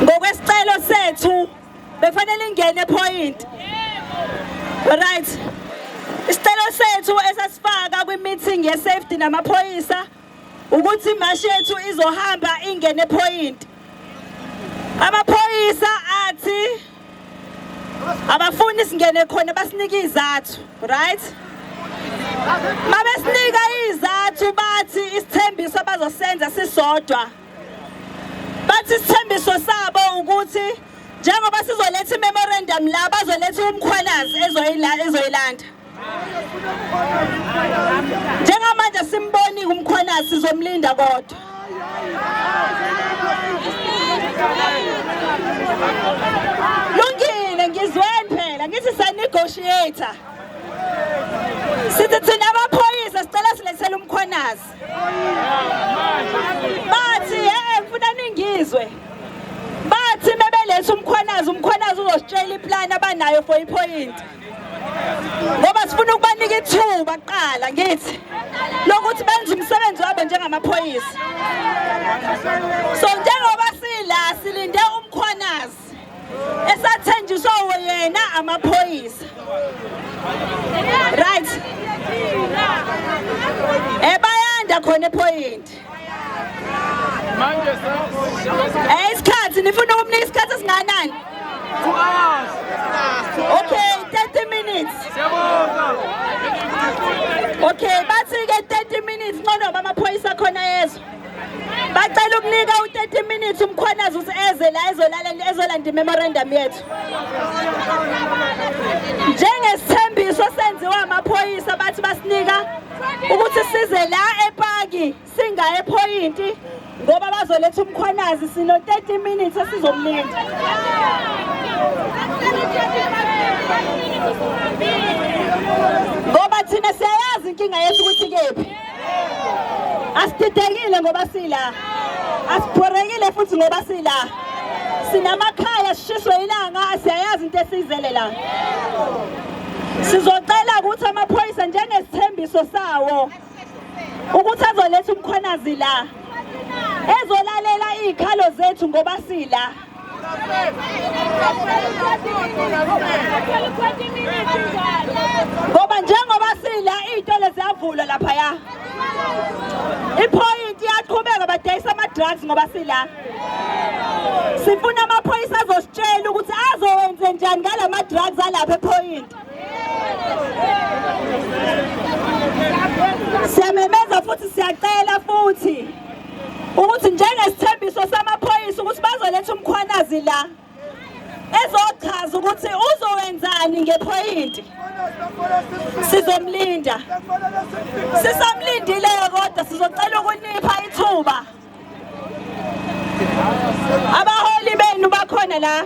Ngokwesicelo sethu befanele ingene point. Right. Isicelo sethu esasifaka kwi-meeting ye-safety namaphoyisa ukuthi imashi yethu izohamba ingene point. Amaphoyisa athi abafuni singene khona, basinike izathu, right? Mabesinika izathu bathi isithembiso abazosenza sisodwa. Bathi isithembiso sabo ukuthi njengoba sizoletha i-memorandum la, bazoletha uMkhwanazi ezoyilanda. Njengamanje simboni uMkhwanazi, sizomlinda kodwa. Lungile, ngizweni phela ngithi sa-negotiator. Sithi thina amaphoyisa sicela silethele uMkhwanazi. Bathi ngifuna ningizwe. Bathi mebeletha uMkhwanazi, uMkhwanazi uzositshela iplan abanayo for ipoint. Ngoba sifuna ukubanika ithuba kuqala ngithi lokuthi benze umsebenzi wabo njengamaphoyisa. So njengoba sila silinde uMkhwanazi esathenjiswa yena amaphoyisa, right? Bayanda khona epoint. Manje. Isikhathi nifuna ukumnika isikhathi esinganani? 2 hours. Okay, 30 minutes. Siyabonga. Okay, bathi ke 30 minutes ngcono amaphoyisa khona yezwa. Bacela ukunika u-30 minutes uMkhwanazi ukuthi eze la ezolalela, ezolanda i-memorandum yethu. Njengesithembiso senziwa amaphoyisa, bathi basinika ukuthi size la epaki singaye epoint ngoba bazoletha uMkhwanazi. Sino 30 minutes esizomlinda. Ngoba thina siyayazi inkinga yethu ukuthi kephi. Asididekile ngoba sila. Asibhorekile futhi ngoba sila. Sinamakhaya, sishiswe ilanga, siyayazi into esiyizele la. Sizocela ukuthi amaphoyisa, njengesithembiso sawo ukuthi azoletha uMkhwanazi la ezolalela iy'khalo zethu ngoba sila. Ngoba njengoba sila, iy'tolo ziyavulwa laphaya, iphoyinti iyaqhubeka, badayisa ama-drugs ngoba sila. Sifuna amaphoyisa azositshela ukuthi azowenze njani ngala ma-drugs alapha ephoyinti. Siyamemeza futhi siyacela futhi ukuthi njengesithembiso samaphoyisa ukuthi bazoletha uMkhwanazi la ezochaza ukuthi uzowenzani ngephoyinti, sizomlinda. Sisamlindile, kodwa sizocela ukunipha ithuba. Abaholi benu bakhona la.